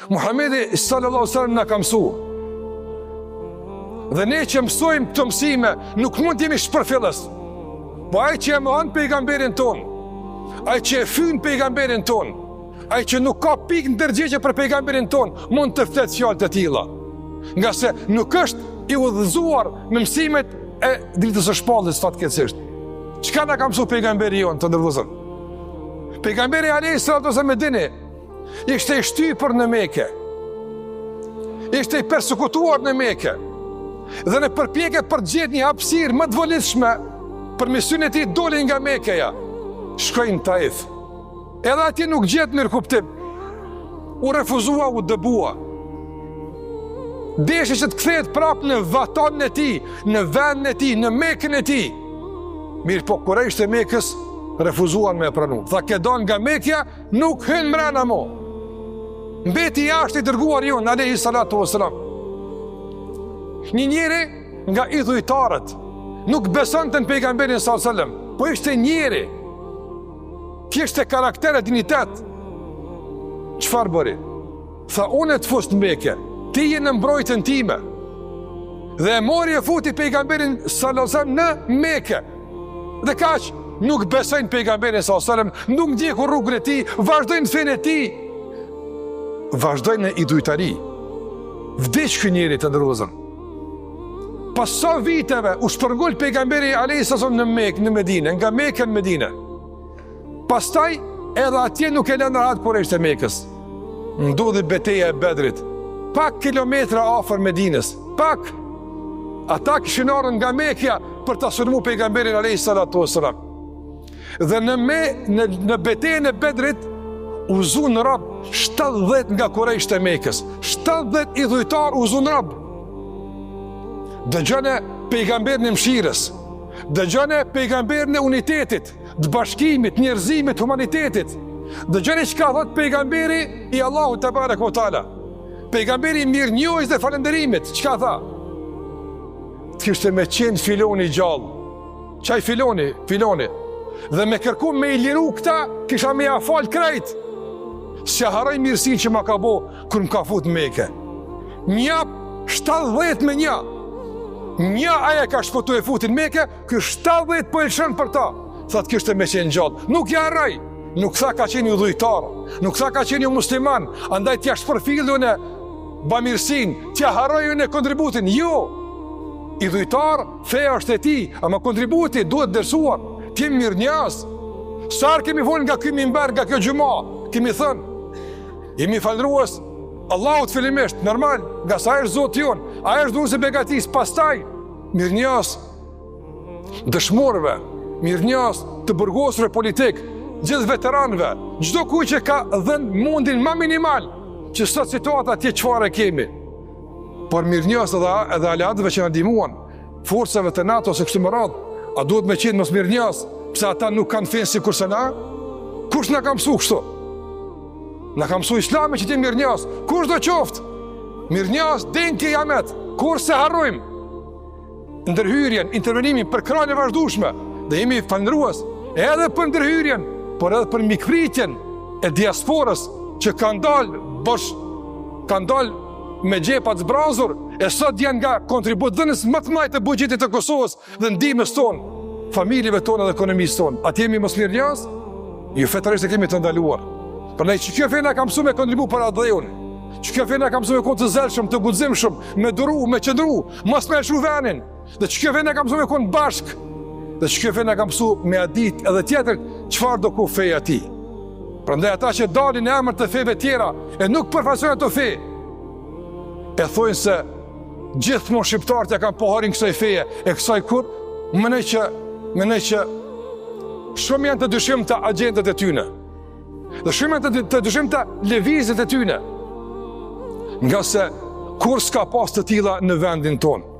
Muhammedi sallallahu sallam na ka mësu. Dhe ne që mësojmë këto mësime, nuk mund të jemi shpërfillës. Po ai që e mohon pejgamberin tonë, ai që e fyn pejgamberin tonë, ai që nuk ka pikë ndërgjegje për pejgamberin tonë, mund të flet fjalë të tilla. Ngase nuk është i udhëzuar me mësimet e dritës së shpalljes fatkeqësisht. Çka na ka mësu pejgamberi jonë të nderuar vëllezër? Pejgamberi alejhi salatu ve selam e dini, Ishte i shtypur në Mekë. Ishte i persekutuar në Mekë. Dhe në përpjekje për të gjetë një hapësirë më të volitshme për misionin e tij doli nga Mekeja. Shkoi në Taif. Edhe atje nuk gjeti mirëkuptim. U refuzua, u dëbua. Deshi që të kthehet prapë në vatanin e tij, në vendin e tij, në Mekën e tij. Mirëpo, kurejshët e Mekës refuzuan me e pranu. Tha, ke dalë nga Mekja, Nuk hyn mrena mo. Mbeti jashtë i dërguari jonë, alejhi salatu ve selam. Një njeri nga idhujtarët, nuk besonte në pejgamberin sallallahu alejhi ve sellem, po ishte njeri, kishte karakter e dinjitet. Çfarë bëri? Tha, unë të fus në Mekë, ti je në mbrojtjen time. Dhe e mori e futi pejgamberin sallallahu alejhi ve sellem në Mekë. Dhe kaq, nuk besojnë pejgamberin sallallahu alejhi ve sellem, nuk ndjekin rrugën e tij, vazhdojnë në fenë e tij. Vazhdojnë në idhujtari. Vdiq ky njeri të nderuar vëllezër. Pas sa viteve u shpërngul pejgamberi alejhi selam në Mekë, në Medinë, nga Meka në Medinë. Pastaj edhe atje nuk e lënë rahat kurejshët e Mekës. Ndodhi beteja e Bedrit, pak kilometra afër Medinës, pak ata kishin ardhur nga Mekja për ta sulmu pejgamberin alejhi salatu ve selam. Dhe në me në në betejën e Bedrit u zunë rob 70 nga kurejshët e Mekës, 70 idhujtarë u zunë rob. Dëgjone pejgamberin e mëshirës, dëgjone pejgamberin e unitetit, të bashkimit, njerëzimit, humanitetit. Dëgjoni çka thotë pejgamberi i Allahut tebareke ve teala. Pejgamberi i mirënjohjes dhe falënderimit, çka tha? Të kishte me qenë filoni gjallë. Qaj filoni, filoni. Dhe me kërku me i liru këta, kisha me ia falë krejt. S'ia harroj mirësinë që ma ka bo, kur më ka fut në Mekë. Një, 70 me një. Një ai e ka shpëtu e futi në Mekë, Ky 70 po e lëshon për ta. Tha të kishte me qenë gjallë. Nuk ia harroj. Nuk tha ka qenë idhujtar. Nuk tha ka qenë jomusliman. Andaj t'ia shpërfill unë bamirësinë, t'ia harroj unë kontributin. Jo. Idhujtar, feja është e tij, ama kontributi duhet vlerësuar. Të jemi mirënjohës. Sa herë kemi folë nga ky mimber, nga kjo xhuma, kemi thënë, jemi falënderues Allahut fillimisht, normal, ngase ai është Zoti jonë, ai është dhuruesi i begatisë, pastaj, mirënjohës dëshmorëve, mirënjohës të burgosurve politikë, gjithë veteranëve, çdokujt që ka dhënë mundin ma minimal, që sot situata të jetë çfarë e kemi. Por mirënjohës edhe, edhe aleatëve që na ndihmuan, forcave të NATO-s e kështu me radhë, a duhet me qenë mos mirënjohës, pse ata nuk kanë fenë sikurse na? Kush na ka mësu kështu? Na ka mësu islami që të jemi mirënjohës, kushdo qoftë, mirënjohës deri në kijamet, kurrë s'e harrojmë, ndërhyrjen, intervenimin, përkrahjen e vazhdueshme, dhe jemi falënderues edhe për ndërhyrjen, por edhe për mikpritjen e diasporës që kanë dalë bosh, kanë dalë me xhepa të zbrazur, e sot janë nga kontributdhënës më të mëdhenj të buxhetit të Kosovës dhe ndihmës tonë, familjeve tona dhe ekonomisë tonë. A të jemi mosmirënjohës? Jo fetarisht e kemi të ndaluar. Prandaj që kjo fe na ka mësu me kontribu për atdheun, që kjo fe na ka mësu me konë të zellshëm, të guximshëm, me duru, me qëndru, mos me lëshu venin, dhe që kjo fe na ka mësu me konë bashkë, dhe që kjo fe na ka mësu me ia ditë edhe tjetrit, çfarëdo koftë feja e tij. Prandaj ata që dalin në emër të feve tjera, e nuk përfaqësojnë ato fe, e thojnë se gjithmonë shqiptarët ia kanë pa hairin kësaj feje, e kësaj kur, mendoj që, mendoj që shumë janë të dyshimta agjendat e tyne. Dhe shumë janë të, të dyshimta lëvizjet e tyne. Ngase kurrë s'ka pas të tilla në vendin tonë.